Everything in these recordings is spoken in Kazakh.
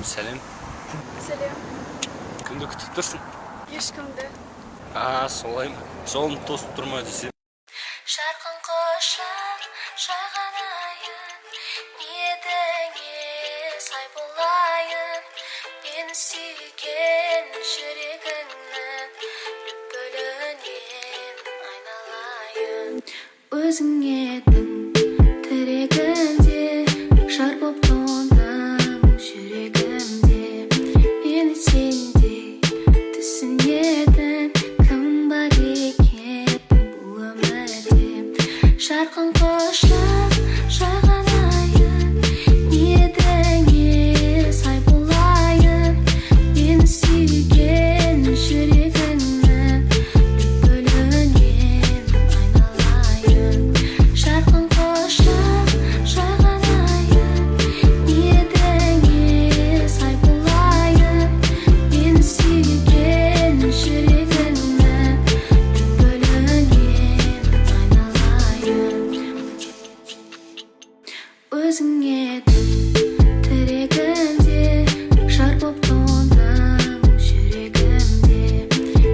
Сәлем. Сәлем. Кімді күтіп тұрсың? Ешкімді. А, солай ма? Жолын тосып тұр ма десем. Жарқын құшақ жағанайын, ниетіңе сай болайын. Мені сүйген жүрегіңнің лүпілінен айналайын. Өзің едің тірегімде, жар боп тоңдың жүрегімде. Мені сендей түсінетін кім бар екен бұл өмірде? Жарқын құшақ жағанайын, ниетіңе сай болайын. Мені сүйген жүрегіңнің лүпілінен айналайын. Жарқын құшақ жағанайын, ниетіңе сай болайын. Мені сүйген жүрегіңнің лүпілінен айналайын. Өзің едің тірегімде, жар боп тоңдың жүрегімде.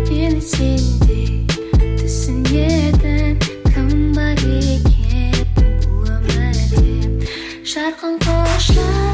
Мені сендей түсінетін кім бар екен бұл өмірде? Жарқын құшақ